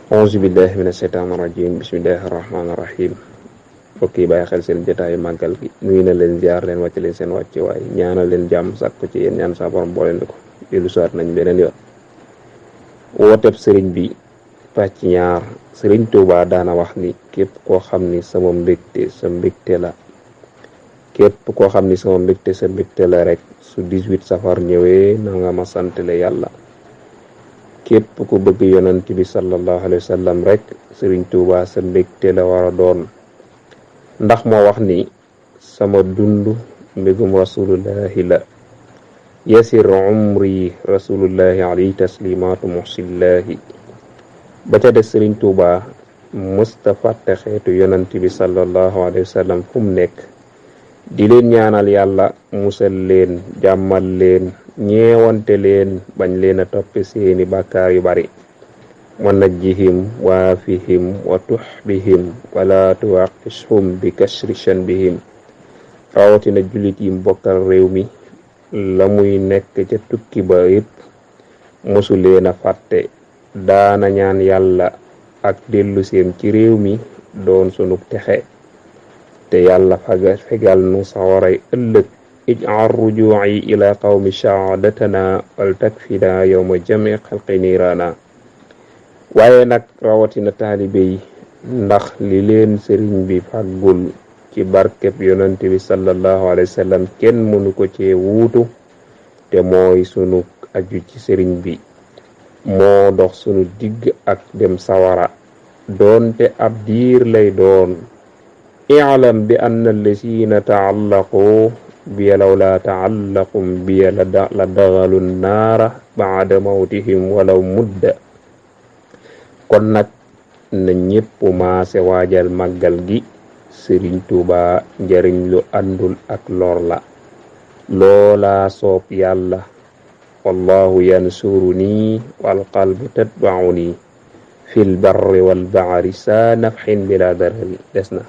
auzu billahi mina shaytaani rajim bismillahi rahmaani rahim mbokk yi bàyyi xel seen jotaayu màggal gi nuyu na leen ziar leen wàcc leen seen wàcce waaye ñaanal leen jàmm sàkku ci yéen ñaan sa borom booleen ko dellu siwaat nañ beneen yoon wooteb sëriñ bi pàcc ñaar sëriñ Tuubaa daana wax ni képp koo xam ni sama mbégte sa mbégte la képp koo xam ni sama mbégte sa mbégte la rek su 18 safar ñëwee na nga ma santale yàlla képp ku bëgg yonent bi sallallahu alayhi wa sallam rek sëriñ Tuubaa sa mbégte la war a doon ndax moo wax ni sama dund mbégum rasulullahi la yasir umri rasulullahi alayhi taslimaatu muhsillahi ba ca des sëriñ Tuubaa mësta fàtte xeetu yonent bi sallallahu alayhi wa sallam fu mu nekk di leen ñaanal yàlla musal leen jàmmal leen ñeewante leen bañ leen a toppe seeni bàkkaar yu bari wa najjihim waafihim wa tuhbihim wala tuwaqishhum bi kashri shanbihim rawatina jullit yi mbokkal réew mi la muy nekk ca tukki ba yépp mosu leen a fàtte daana ñaan yàlla ak dellu seem ci réew mi doon sunug texe te yàlla fegal nu sawaray ëllëg ij'al ruju'i ila qawmi sha'adatana wal takfina yawma jami' xalqi niirana waaye nag rawatina taalibe yi ndax li leen sëriñ bi fàggul ci barkeb yonent bi sallallahu alayhi wa sallam kenn mënu ko cee wuutu te mooy sunu aju ci sëriñ bi moo dox sunu digg ak dem sawara doonte ab diir lay doon i'lam bi anna allazina ta'allaqu bi law la ta'allaqum bi la daxalu naara ba'da mawtihim walaw mudda kon nag na ñépp maase waajal màggal gi sëriñ Tuubaa njariñ lu àndul ak lor la loola soob yàlla wallahu yansuruni wal qalbu tatba'uni fil barri wal bahri sa nafhin bila darari des na